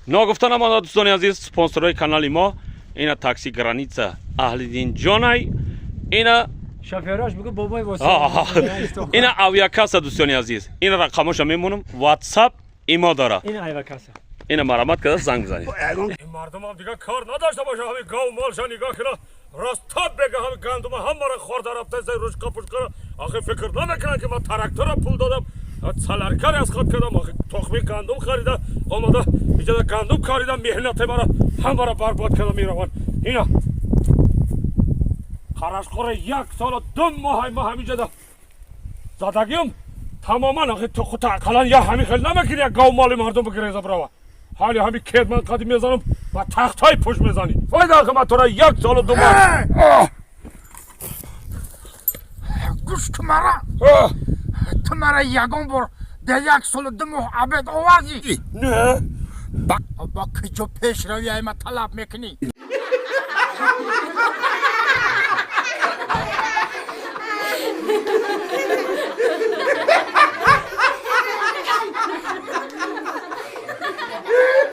Ногуфта намонад, дӯстони азиз, спонсорҳои канали мо ина такси Граница Аҳлиддинҷонай, ина Шофёраш бигӯ бобои. Ина авиакасса. Дӯстони азиз, ина рақамоша мемонам, WhatsApp имо дора. Ин авиакасса. Ина марамат карда занг бизанед. Ин мардумам дигар кор надошта боша, ҳами гов молша нигоҳ кина, рост тоб бега, ҳами гандума ҳамара хӯрда рафта, рушка пушкара. Охи, фикр намекунам, ки ман трактора пул додам, соляркари аз худ кардам, охи, тухми гандум харида омада, иҷода гандум карида, меҳнати мара ҳамара барбод карда мераванд. Ина қарашқора 1 солу 2 моҳ ма ҳаминҷода задагиам тамоман. Охи, ту худ ақаллан я ҳамин хел намекунӣ, як гов моли мардум бигиреза бирава. Ҳали ҳами кетман қади мезанам, ба тахтҳои пушт мезанӣ. Файда, охи, ман тура 1 солу 2 моҳ. Гӯш, ту мара, ту мара ягон бор дар 1 солу 2 моҳ обед овардӣ? Не. Ба куҷо пешравиайма талаб мекунӣ?